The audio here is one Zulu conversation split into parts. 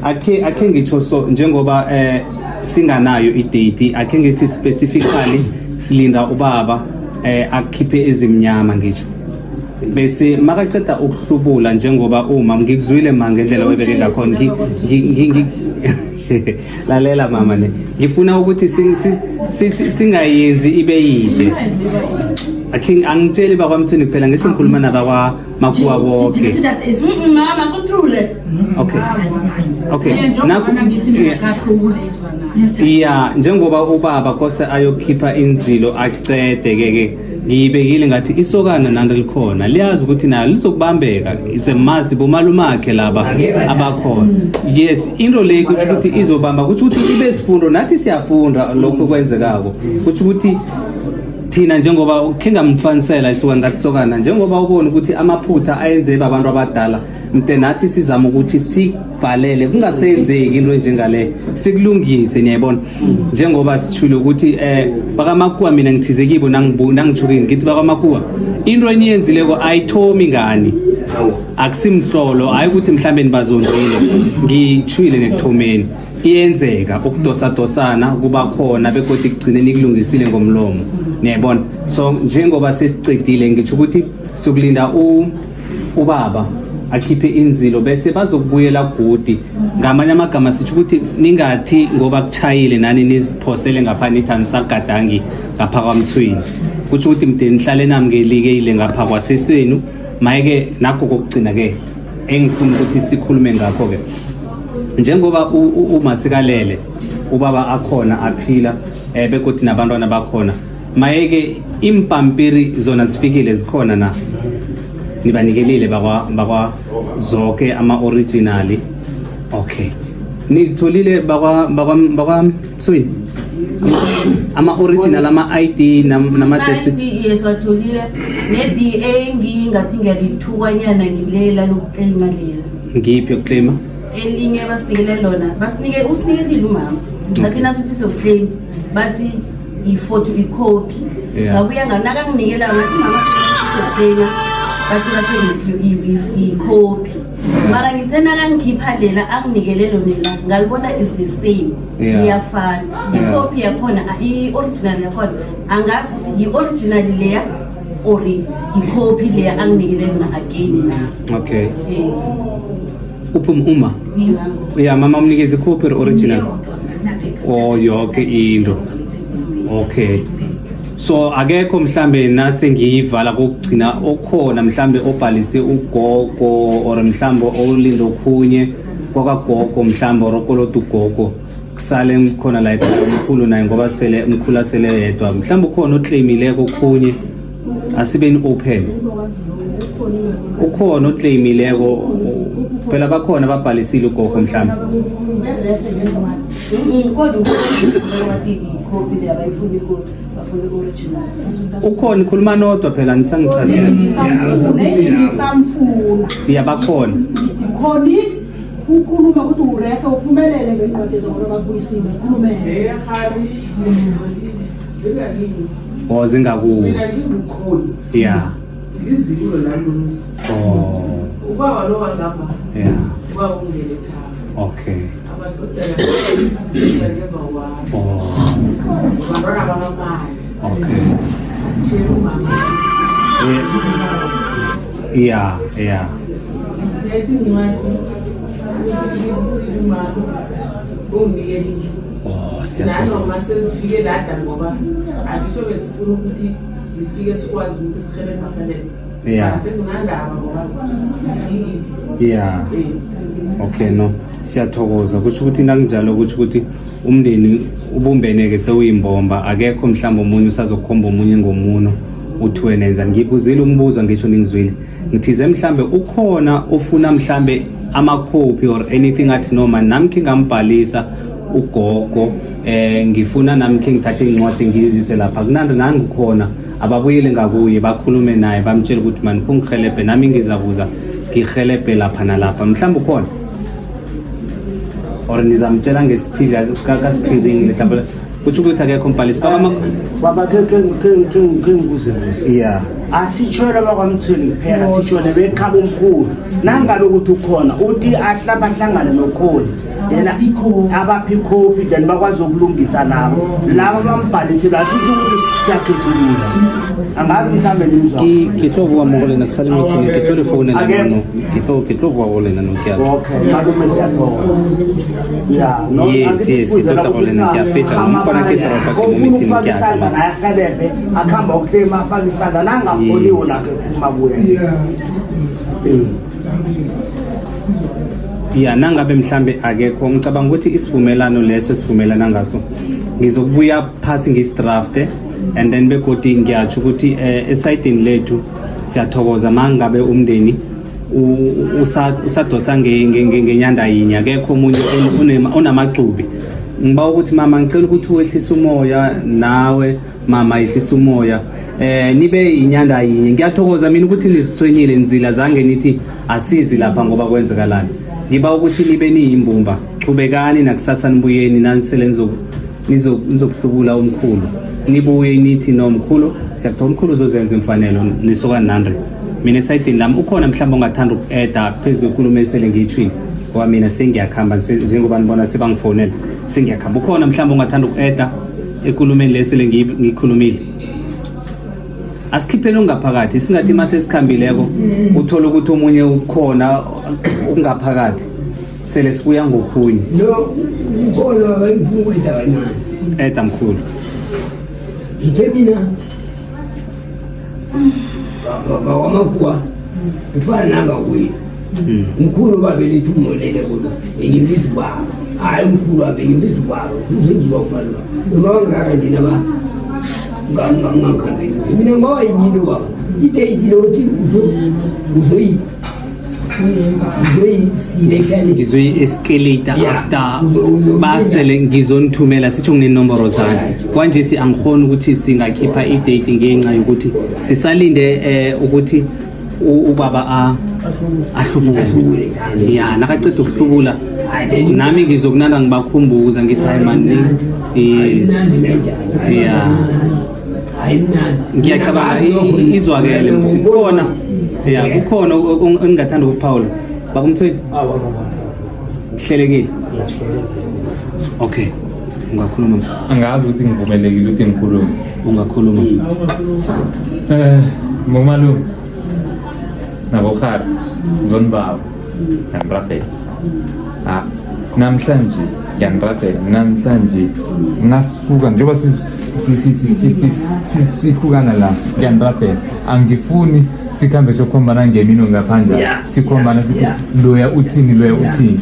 Akhe ngitsho, so njengoba singanayo i-date, akhe ngithi specifically silinda ubaba akhiphe ezimnyama, ngisho bese makaceda ukuhlubula, njengoba uma ngikuzwile ma ngendlela webeke ngakhona, lalela mama, ne ngifuna ukuthi singayenzi ibe yide. Akhe angitsheli bakwaMthuni kuphela, ngisho ngikhuluma nabakwa Makuwa bonke. Mama, kuthule. Okay, Njengoba ngithi ngikahlubule izwana. Iya, njengoba ubaba kose ayokhipha inzilo acede ke ngiyibekile, ngathi isokana nando likhona, liyazi ukuthi nayo lizokubambeka, it's a must, bomalumakhe laba abakhona. Yes, into le kuthi ukuthi izobamba, kuthi ukuthi ibe sifundo, nathi siyafunda lokho kwenzekako. Kuthi ukuthi thina njengoba khe ngamfanisela isokana, ngathi, "Sokana, njengoba ubona ukuthi amaphutha ayenze babantu abadala, mte nathi sizama ukuthi sivalele kungasenzeki into enjengale, sikulungise." Niyayibona, njengoba sithule ukuthi bakamakuwa, mina ngithize kibo, nangithuke ngithi bakamakuwa, into eniyenzileko ayithomi ngani, akusimhlolo, hayi ukuthi mhlambe nibazondile. Ngithwile nekuthomeni, iyenzeka ukudosadosana kuba khona, begodwa kugcine nikulungisile ngomlomo, niyayibona. So njengoba sesicedile, ngitsho ukuthi sokulinda ubaba akhiphe inzilo, bese bazokubuyela gudi. Ngamanye amagama sitsho ukuthi ningathi ngoba kuchayile nani niziphosele ngapha, nithi anisagadangi ngapha kwamthwini. Kutsho ukuthi mde nihlale namukelikile ngapha kwasesenu. Maye-ke, nakho kokugcina-ke engifuna ukuthi sikhulume ngakho-ke, njengoba umasikalele ubaba akhona aphila, begodwa nabantwana bakhona, maye-ke impampiri zona zifikile, zikhona na? Nibanikelile bakwa zonke ama-originali? Okay, nizitholile bakwa Mthweni ama-original ama-ID nama-death? ID, yes, watholile, ne-DA ngingathi ngiyalithukanyana ngilela lokuclaima lela. Ngiyiphi yokuclaima? Elinye basinikele lona, basinike, usinikelile umama, ngathi nasithi siyokuclaim bathi i-photo, i-copy. Ngabuya nakanginikela ngathi, "Mama, siyokuclaima," bathi basho i-copy, mara ngithe nakangikhipha lela anginikele lona la, ngalibona is the same. Liyafana. I-copy yakhona, i-original yakhona, angazi ukuthi i-original leya or i-copy leya anginikele yona again na. Okay. Uphi uma ya mama umnikeze i-copy or original? Oh, yonke into. Okay, so akekho mhlambe nase ngiyivala kokugcina okhona mhlambe obhalise ugogo or mhlambe olinda okhunye kwakagogo, mhlambe or okolota ugogo, kusale khona la ekhaya umkhulu naye, ngoba sele umkhulu asele yedwa, mhlambe ukhona oclaimileko okhunye? Asibeni open, ukhona oclaimileko? Phela bakhona ababhalisile ugogo mhlambe. Kodwa ngathi i-copy leya, bayifuna i-copy, bafuna i-original. Ukhona, khuluma nodwa phela, nisangichazela. Ngisamfuna. Iyabakhona. Ngithi khoni ukhuluma ukuthi urehe uphumelele ngencwadi ngoba bakubuyisile, ukhulumele. Oh, zingakuwe. Mina ngingukhulu. Lizibulo lami lomuzi. Ubaba lo wangamba. Ubaba ungene ekhaya. Amadodana ngemva kwami. Abantwana bakamali. Asitshele umama. Siphethe incwadi ukuthi umama unginikelile. Oh, siyathokoza. Nanoma sezifike lada, ngoba angisho besifuna ukuthi zifike sikwazi ukuthi sihelebhe afanele. Sekunandaba ngoba sifikile. Okay, no. Siyathokoza. Kusho ukuthi nakunjalo, kusho ukuthi umndeni ubumbeneke, sewuyimbomba, akekho mhlawumbe omunye usazokhomba omunye ngomuno uthi wena enzani. Ngibuzile umbuzo, ngisho ningizwile. Ngithize mhlambe ukhona ofuna mhlambe amakhophi or anything, athi noma nami khe ngambhalisa ugogo, ngifuna nami khe ngithathe incwadi ngizise lapha kunandi nangikhona, ababuyele ngakuye bakhulume naye, bamtshele ukuthi mani kungihelebhe nami ngizakuza ngihelebhe lapha nalapha. Mhlawumbe ukhona or nizamtshela ngesiphila kasiphiringi mhlawumbe. Kusho ukuthi akekho umbhalisi. Baba, ke ngibuze mina. Asitshwele bakwaMthweni kuphela, sitshwele bekhaba omkhulu. Nangabe ukuthi ukhona uthi ahlabahlangane nokholi, then abaphi ikhophi, then bakwazi ukulungisa nabo laba bambhalisile. Asitsho ukuthi siyakhethulula, angazi mhlawumbe nimzwa. Ke tlo boa mo go lena ke sa le meeting, ke tlo le founela mono, ke tlo boa go lena no, ke a tšwa. Okay malume, siyathokoza. Ya, no. Yes, ke tlo tla go lena, ke a feta mo kona, ke dropa, ke mo Ofuna meeting, ukufaka ke a isandla tsamaya. naye ahelebhe, akuhamba ukuclaim afake isandla nangakhoniwo nakho ephuma kuye. Ya, nangabe mhlambe akekho, ngicabanga ukuthi isivumelano leso esivumelana ngaso ngizokubuya phasi ngisidrafte, and then begodi ngiyatsho ukuthi esayidini lethu siyathokoza mangabe umndeni usadosa ngenyanda yinye, akekho omunye onamacubi. Ngiba ukuthi mama, ngicela ukuthi wehlise umoya, nawe mama yehlisa umoya, nibe inyanda yinye. Ngiyathokoza mina ukuthi niziswenyile nzila zange nithi asizi lapha ngoba kwenzekalani. Ngiba ukuthi nibe niyimbumba, chubekani nakusasa, nibuyeni nanisele nizokuhlubula umkhulu, nibuye nithi no mkhulu siyakuthola, umkhulu uzozenza imfanelo nisokani nandre. Mina esayidini lami ukhona mhlawumbe ongathanda uku-eda phezu kwenkulumo esele ngiyitshwile, ngoba mina sengiyakuhamba, njengoba nibona sebangifonela, sengiyakuhamba. Ukhona mhlawumbe ongathanda uku-eda ekulumeni lesele ngiyikhulumile? Asikhiphele okungaphakathi, singathi uma sesikhambileko uthole ukuthi omunye ukhona okungaphakathi, sele sibuya ngokhunye. No, ukhona abayifuna ukwetha kancane. Eda mkhulu. Ngithe mina bakwaMakuwa kufana nangakwethu, umkhulu babeletha umolele kulo, bengimbiza ubaba, hhayi umkhulu wami, bengimbiza ubaba uzenjiwa kubalwa noma wangirara nje naba ngangikhambeli kuhle mina ngoba yini ubaba idate lokuthi uzoyi uzoyisilethani. Ngizoyi-escalate after basele ngizonithumela, sitsho nginenomboro zami. Kwanje si angikhoni ukuthi singakhipha idate ngenxa yokuthi sisalinde ukuthi ubaba ahlubule. Ahlubule njalo. Ya, nakaceda ukuhlubula nami ngizokunanda ngibakhumbuza ngithi hayi mani, yes. Mnandi nanjani. Hayi, mnandi. Ngiyacabanga izwakele. Kukhona, ya, kukhona engingathanda ukuphawula, baba uMthweni? Awa baba. Kuhlelekile. Ngiyahlelekile. Okay, ungakhuluma. Angazi ukuthi ngivumelekile ukuthi ngikhulume. Ungakhuluma. Ngomalume nabokhari, ngizonibaba, ngiyanirabhela. Ah, namhlanje ngiyanirabhela, namhlanje nasuka njengoba sihlukana la, ngiyanirabhela, angifuni sikhambe sokhombana ngemino ngaphandle, sikhombana sithi loya uthini, loya uthini,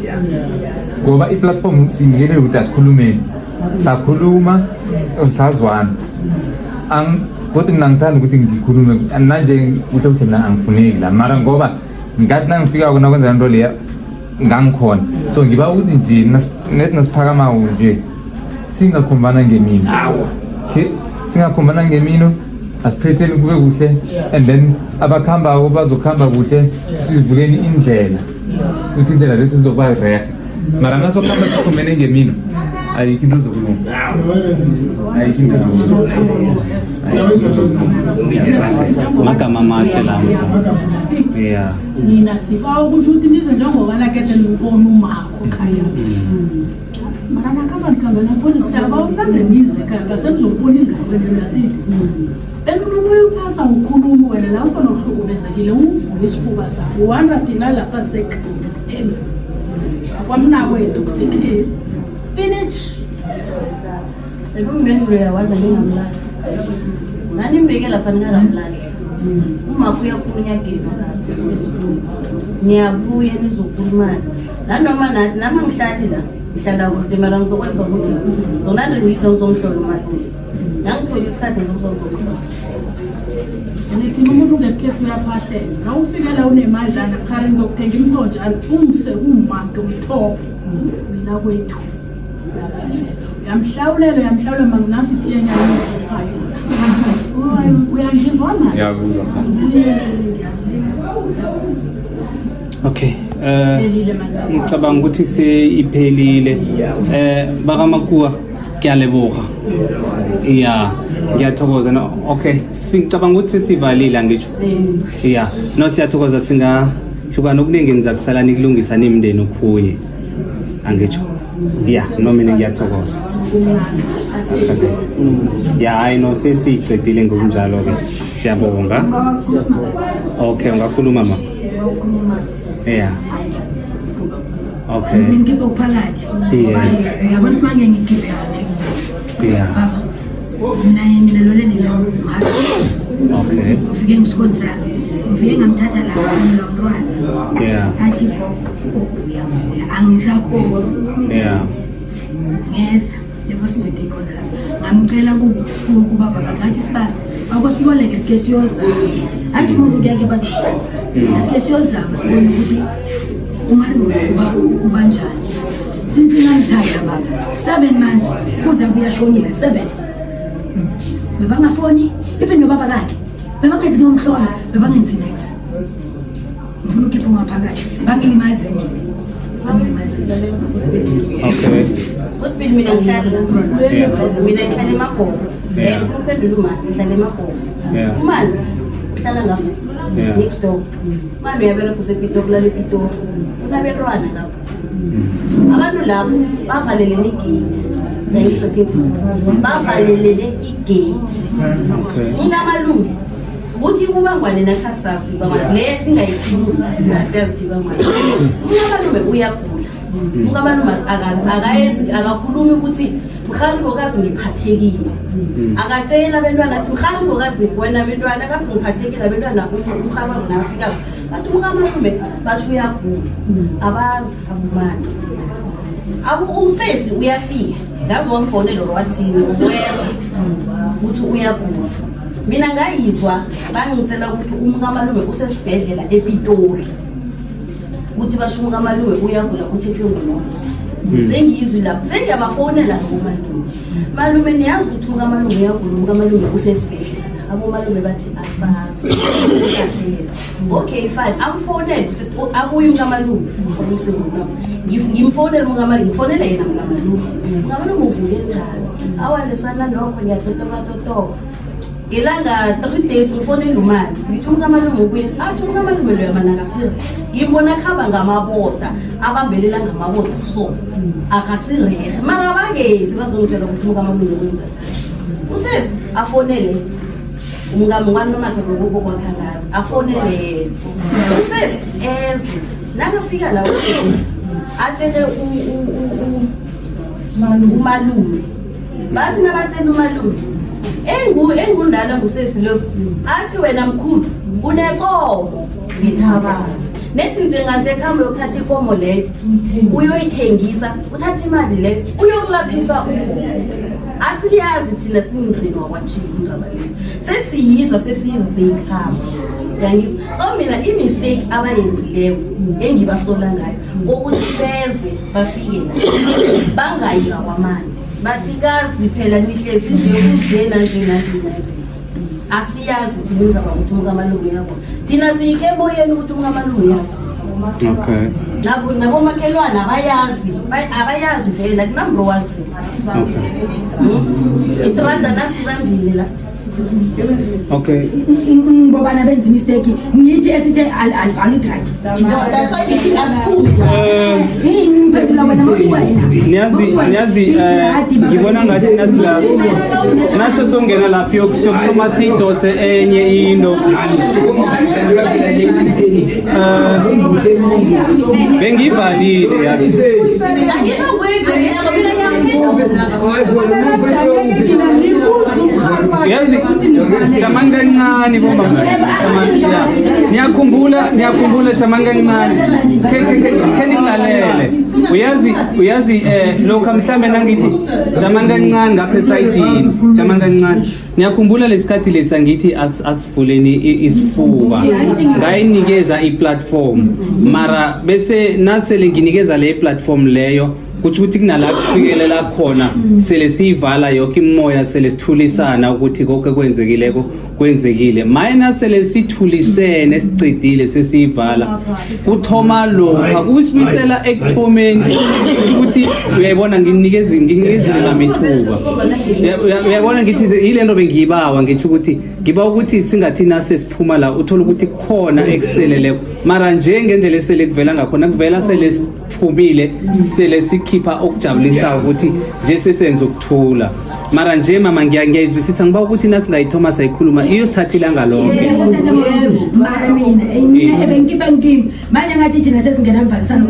ngoba i-platform sinikele ukuthi asikhulumeni, sakhuluma, sazwana. Kodwa mina ngithanda ukuthi ngikhulume nanje kuhle kuhle, mina angifuneki la, mara ngoba ngathi nangifikako nakwenza into leya ngangikhona, so ngiba ukuthi nje nethi nasiphakamako nje singakhombana ngemino. Awa. Okay, singakhombana ngemino, asiphetheni kube kuhle, and then abakhambako bazokuhamba kuhle, sivuleni indlela ukuthi indlela zethu zizokuba rehe, mara nasokuhamba sikhombene ngemino ayikho into ezokulunga, ayikho into ezokulunga, ayikho into ezokulunga. Magama amahle la, ya. Nina sibawa kusho ukuthi nize njengoba nakede nibona umakho khaya, mara nakhamba nikhamba nafuthi siyabawa mnande nize ekhaya kahle nizokubona indawo enu nasithi and unomoya uphasa ukhuluma wena la ubona uhlukumezekile, uvule isifuba sakho wanda thina lapha sekusekheni akwamnakwethu kusekheni finish. Ekumeni loya wanda ningamlahli, nanimbeke lapha ningakamlahli umakho uyakhulunywa gema kahle esikhulu, niyabuya nizokhulumana nanoma nami angihlali la, ngihlala kude, mara ngizokwenza ukuthi zonande ngize ngizomhlola umalume nangithola isikhathi ngizomhlola. And thina umuntu ngesikhethu uyaphahlela nawufikela unemadlana khari ngiyokuthenga imthonjana ungise kumake umthoko mina kwethu uyaphahlela, uyamhlawulela, uyamhlawulela manginasi itiyenyana engizopha yona, uyangizwa mani? Ngiyakuzwa. Okay. Phelile mani. Ngicabanga ukuthi seyiphelile. Bakamakuwa. Ke a leboga. Ya, ngiyathokoza. No, okay. Sicabanga ukuthi sivalile angisho. Ya, no siyathokoza singahlukana okuningi nizakusala nikulungisa nimndeni okhunye. Angisho. Ya, no mina ngiyathokoza. Ya, hayi no sesicedile ngokunjalo ke. Siyabonga. Okay, ungakhuluma ma. Yeah. Okay. Ngikhiphe uphakathi. Yeah. Yabona uma ngeke ngikhiphe yona. Yeah. Baba. Mina mina lo leni lo. Okay. Ufike ngisikoni sami. Ngifike ngamthatha la lo mntwana. Yeah. Athi gogo uyagula angisakhoni. Yeah. Ngeza. Levo sinode ikhona lapha. Ngamcela kubaba bakhe athi sibaba akwasiboleke sike siyozama. Athi umuntu kuyake bantu sibaba. Asike siyozama sibone ukuthi umalume uba ubanjani. Since ngamthanda baba 7 months kuze kuyashonile 7. Bebangafoni even nobaba kakhe. Bebangenzi ngomhlola, bebangenzi next. Ngifuna ukukhipha ungaphakathi. Bangilimazile. Bangilimazile. Okay. Uthi Bill mina ngihlala la. Yeah. Mina ngihlala eMagogo. Yeah. Eh uphendula umama ngihlala emagogo. Yeah. Umani uhlala ngapha. Yeah. Next door. Umani uyabereka usePitori ulala ePitori. Unabentwana lapho. Abantu labo bavalelene igate. Ngiyangizwa Bavalelene igate. Okay. Unamalume ukuthi kubangwane nakhasasi bangwane le singayikhulumi asiyazi bangwane. Unamalume uyagula. Unamalume akazi akayezi akakhulumi ukuthi mharibo kazi ngiphathekile. Akatshela abantwana athi mharibo kazi wena bentwana kazi ngiphathekile abantwana umharibo nafika. Bathi umkamalume basho uyagula. Abazi abumani. Abu usesi uyafika. Ngazi wamfonela wathini uweza ukuthi uyagula. Mina ngayizwa bangitshela ukuthi umkamalume usesibhedlela ePitori. Ukuthi basho umkamalume uyagula uthethwe ngunomsa. Sengiyizwi lapho sengiyabafonela abomalume. Malume niyazi ukuthi umkamalume uyagula umkamalume usesibhedlela. Abomalume bathi asazi. Singatshelwa. Okay fine amfonele usisi abuye umkamalume abuyise ngomnabo. Ngimfonele umkamalume ngifonele yena umkamalume. Umkamalume uvuke njani? Awalesana nokho ngiyatotoba. Ngelanga 3 days ngifonele umali ngithi umkamalume ubuye athi umkamalume loyo mana akasirehe ngimbona kuhamba ngamaboda abambelela ngamaboda so akasirehe mara abangezi bazongitshela ukuthi umkamalume wenza njani usesi afonele umkamalume lokubo kwakhangazi afonele yena usesi eze nakafika la usesi atshele umalume bathi nabatshela umalume engundala ngusesi lo athi wena mkhulu unekomo ngithabana nethi njenganje khambe uyokuthatha ikomo leyo uyoyithengisa uthatha imali leyo uyokulaphisa ugogo asiyazi thina singumndeni wakwatshili indaba leyo sesiyizwa sesiyizwa seyikhamba uyangizwa so mina i-mistake abayenzileyo engibasola ngayo ukuthi beze bafike la bangayi ngakwamanje bathi kazi phela nihlezi nje kunje nanje nanje nanje asiyazi thina indaba ukuthi umkamalume uyakho thina siyikhe emoyeni ukuthi umkamalume uyakho Okay. Nabo nabomakhelwane abayazi abayazi vele akunamntu owaziyo. Okay. Itrada nasibambile la. Okay. Ngobana benza imistake ngithi esithe alivala idradi. No, that's why ngithi asiphumi la. Ngiphendula wena mawuthi wena. Niyazi niyazi ngibona ngathi nasi la nase songena lapho yokuthoma sidose enye into. Bengivalile yazi. Angisho kuyikho mina mina ngiyamphendula. Yazi jamani kancane bomama. Jamani ya. Niyakhumbula niyakhumbula jamani kancane. Ke ke ke ningilalele. Uyazi uyazi lokho mhlambe nangithi jamani kancane ngapha esayidini. Jamani kancane. Niyakhumbula lesikhathi lesa ngithi asivuleni isifuba. Ngayinikeza i-platform. Mara bese nasele nginikeza le platform leyo kutsho ukuthi kunala kufikelela khona sele siyivala yoke imoya sele sithulisana ukuthi konke kwenzekileko kwenzekile mayena sele sithulisene sicedile sesiyivala kuthoma lokha kusibuyisela ekuthomeni ukuthi Uyayibona nginikeza nginikezile mama ithuba. Uyabona ngithi ile nto bengiyibawa ngitsho ukuthi ngiba ukuthi singathi nase siphuma la uthola ukuthi kukhona ekuseleleko. Mara nje ngendlela esele kuvela ngakhona kuvela sele siphumile sele sikhipha okujabulisayo ukuthi nje sesenza ukuthula. Mara nje mama ngiyayizwisisa ngiba ukuthi nasingayithoma sayikhuluma iyosithatha ilanga lonke. Mara mina mina ebengiba ngimi manje ngathi thina sesingena mvalisano.